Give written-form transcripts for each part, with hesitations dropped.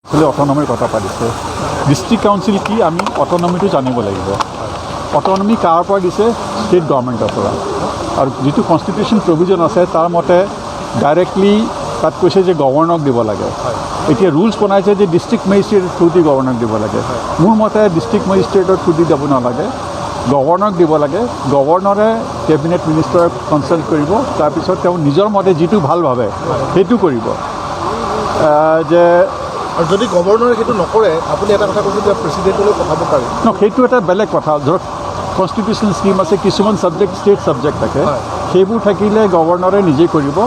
কাউন্সিলে অট'নমিৰ কথা পাতিছে। ডিষ্ট্ৰিক্ট কাউন্সিল কি, আমি অট'নমিটো জানিব লাগিব। অট'নমি কাৰ পৰা দিছে? ষ্টেট গভৰ্ণমেণ্টৰ পৰা। আৰু যিটো কনষ্টিটিউশ্যন প্ৰভিজন আছে, তাৰ মতে ডাইৰেক্টলি তাত কৈছে যে গভৰ্ণৰক দিব লাগে। এতিয়া ৰুলছ বনাইছে যে ডিষ্ট্ৰিক্ট মেজিষ্ট্ৰেটৰ থ্ৰু দি গভৰ্ণৰক দিব লাগে। মোৰ মতে ডিষ্ট্ৰিক্ট মেজিষ্ট্ৰেটৰ থ্ৰু দি দিব নালাগে, গভৰ্ণৰক দিব লাগে। গভৰ্ণৰে কেবিনেট মিনিষ্টাৰক কনচাল্ট কৰিব, তাৰপিছত তেওঁ নিজৰ মতে যিটো ভাল ভাবে সেইটো কৰিব যে আৰু যদি গভৰ্ণৰে সেইটো নকৰে, আপুনি এটা কথা কৈছে যে প্ৰেচিডেণ্টলৈ পঠাব পাৰি। ন, সেইটো এটা বেলেগ কথা। ধৰক কনষ্টিটিউশ্যনেল স্কিম আছে, কিছুমান ছাবজেক্ট ষ্টেট ছাবজেক্ট থাকে। সেইবোৰ থাকিলে গভৰ্ণৰে নিজে কৰিব।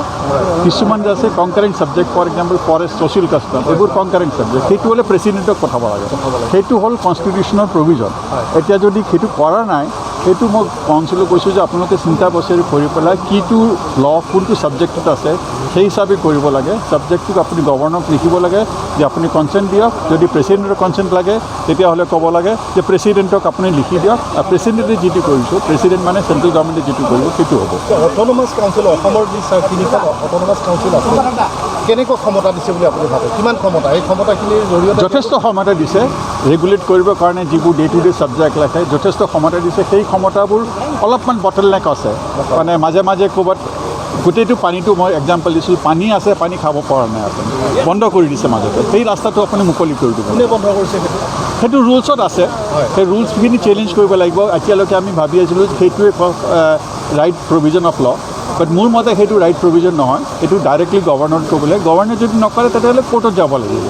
কিছুমান যে আছে concurrent subject, for example forest, social custom, এইবোৰ কনকাৰেণ্ট ছাবজেক্ট, সেইটো হ'লে প্ৰেচিডেণ্টক পঠাব লাগে। সেইটো হ'ল কনষ্টিটিউশ্যনৰ প্ৰভিজন। এতিয়া যদি সেইটো কৰা নাই, সেইটো মই কাউন্সিলক কৈছোঁ যে আপোনালোকে চিন্তা বছৰি কৰি পেলাই কিটো ল কোনটো ছাবজেক্টত আছে, সেই হিচাপে কৰিব লাগে। ছাবজেক্টটোক আপুনি গভৰ্ণৰক লিখিব লাগে যে আপুনি কনচেণ্ট দিয়ক। যদি প্ৰেচিডেণ্টৰ কনচেণ্ট লাগে, তেতিয়াহ'লে ক'ব লাগে যে প্ৰেচিডেণ্টক আপুনি লিখি দিয়ক আৰু প্ৰেচিডেণ্টে যিটো কৰিছোঁ, প্ৰেচিডেণ্ট মানে চেণ্ট্ৰেল গভৰ্ণমেণ্টে যিটো কৰিব সেইটো হ'ব। অট'নমাছ কাউন্সিল, অসমৰ যি তিনিখন অট'নমাছ কাউন্সিল আছে, কেনেকুৱা ক্ষমতা দিছে বুলি আপুনি ভাবে? কিমান ক্ষমতা, এই ক্ষমতাখিনিৰ জৰিয়তে? যথেষ্ট ক্ষমতা দিছে। ৰেগুলেট কৰিবৰ কাৰণে যিবোৰ ডে টু ডে ছাবজেক্ট ৰাখে, যথেষ্ট ক্ষমতা দিছে। সেই ক্ষমতাবোৰ অলপমান বটল নেক আছে, মানে মাজে মাজে ক'ৰবাত গোটেইটো পানীটো, মই এক্সাম্পল দিছিলোঁ, পানী আছে, পানী খাব পৰা নাই, আপুনি বন্ধ কৰি দিছে মাজতে। সেই ৰাস্তাটো আপুনি মুকলি কৰি দিব। কোনে বন্ধ কৰিছে সেইটো? সেইটো ৰুলছত আছে। সেই ৰুলছখিনি চেলেঞ্জ কৰিব লাগিব। এতিয়ালৈকে আমি ভাবি আছিলোঁ যে সেইটোৱে right provision of law, but মোৰ মতে সেইটো ৰাইট প্ৰভিজন নহয়। সেইটো ডাইৰেক্টলি গভৰ্ণৰ ক'ব লাগে। গভৰ্ণৰ যদি নকৰে, তেতিয়াহ'লে কোৰ্টত যাব লাগিব।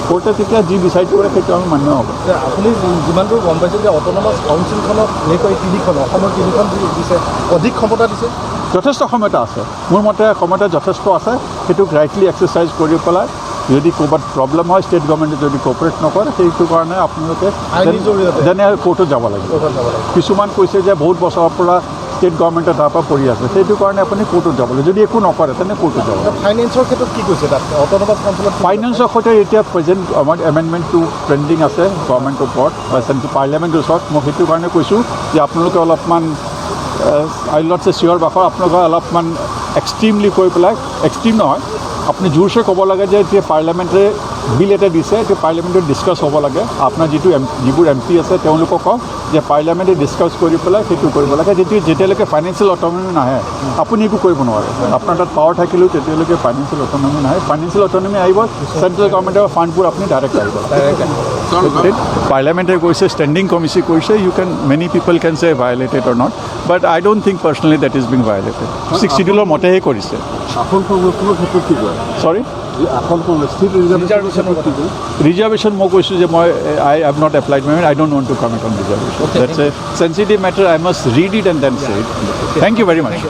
কোৰ্টে তেতিয়া যি ডিচাইড কৰে, সেইটো আমি মান্য হ'ব। যে আপুনি যিমান দূৰ গম পাইছে যে অট'নমাছ কাউন্সিলখনক বিশেষকৈ এই তিনিখন, অসমৰ তিনিখন যি দিছে, অধিক ক্ষমতা দিছে? যথেষ্ট ক্ষমতা আছে। মোৰ মতে ক্ষমতা যথেষ্ট আছে। সেইটোক ৰাইটলি এক্সাৰচাইজ কৰি পেলাই যদি ক'ৰবাত প্ৰব্লেম হয়, ষ্টেট গভৰ্ণমেণ্টে যদি কোঅপাৰেট নকৰে, সেইটো কাৰণে আপোনালোকে আইনী জৰিয়তে। যেনে কোৰ্টত যাব লাগিব। কোৰ্টত যাব লাগিব। কিছুমান কৈছে যে বহুত বছৰৰ পৰা ষ্টেট গভৰ্ণমেণ্টে তাৰ পৰা পৰি আছে। সেইটো কাৰণে আপুনি কোৰ্টত যাব লাগিব। যদি একো নকৰে, তেনে কোৰ্টত যাব লাগিব। ফাইনেন্সৰ ক্ষেত্ৰত কি কৈছে তাত অট'নমাছ কাউন্সিলত? ফাইনেন্সৰ সৈতে এতিয়া প্ৰেজেণ্ট আমাৰ এমেণ্ডমেণ্টটো পেণ্ডিং আছে গভৰ্ণমেণ্টৰ ওপৰত বা চেণ্ট্ৰেল পাৰ্লিয়ামেণ্টৰ ওচৰত। মই সেইটো কাৰণে কৈছোঁ যে আপোনালোকে অলপমান, আই not চে চিঞৰ বাখৰ, আপোনালোকে অলপমান এক্সট্ৰিমলি কৈ পেলাই, এক্সট্ৰিম নহয়, আপুনি জোৰছে ক'ব লাগে যে এতিয়া পাৰ্লিয়ামেণ্টে বিল এটা দিছে, এতিয়া পাৰ্লিয়ামেণ্টত ডিছকাছ হ'ব লাগে। আপোনাৰ যিটো যিবোৰ এমপি আছে, তেওঁলোকক কওক যে পাৰ্লিয়ামেণ্টে ডিছকাছ কৰি পেলাই সেইটো কৰিব লাগে। যেতিয়ালৈকে ফাইনেন্সিয়েল অট'নমি নাহে, আপুনি একো কৰিব নোৱাৰে। আপোনাৰ তাত পাৱাৰ থাকিলেও তেতিয়ালৈকে ফাইনেন্সিয়েল অট'নমি নাহে। ফাইনেন্সিয়েল অট'নমি আহিব, চেণ্ট্ৰেল গভৰ্ণমেণ্টৰ ফাণ্ডবোৰ আপুনি ডাইৰেক্ট আহিব। পাৰ্লিয়ামেণ্টে কৈছে, ষ্টেণ্ডিং কমিটি কৰিছে। You can many people can say violated or not, but I don't think personally that is being violated. Six চিডিউলৰ মতেহে কৰিছে। আসন সংৰক্ষণৰ ক্ষেত্ৰত কি কয়? চৰি? এই আসন সংৰক্ষণ, চিট ৰিজাৰ্ভেশ্যনৰ ক্ষেত্ৰত কি কয়? ৰিজাৰ্ভেশ্যন মই কৈছোঁ যে মই I have not applied my, I don't want to comment on reservation. That's a sensitive matter. I must read it and then say it. Thank you very much.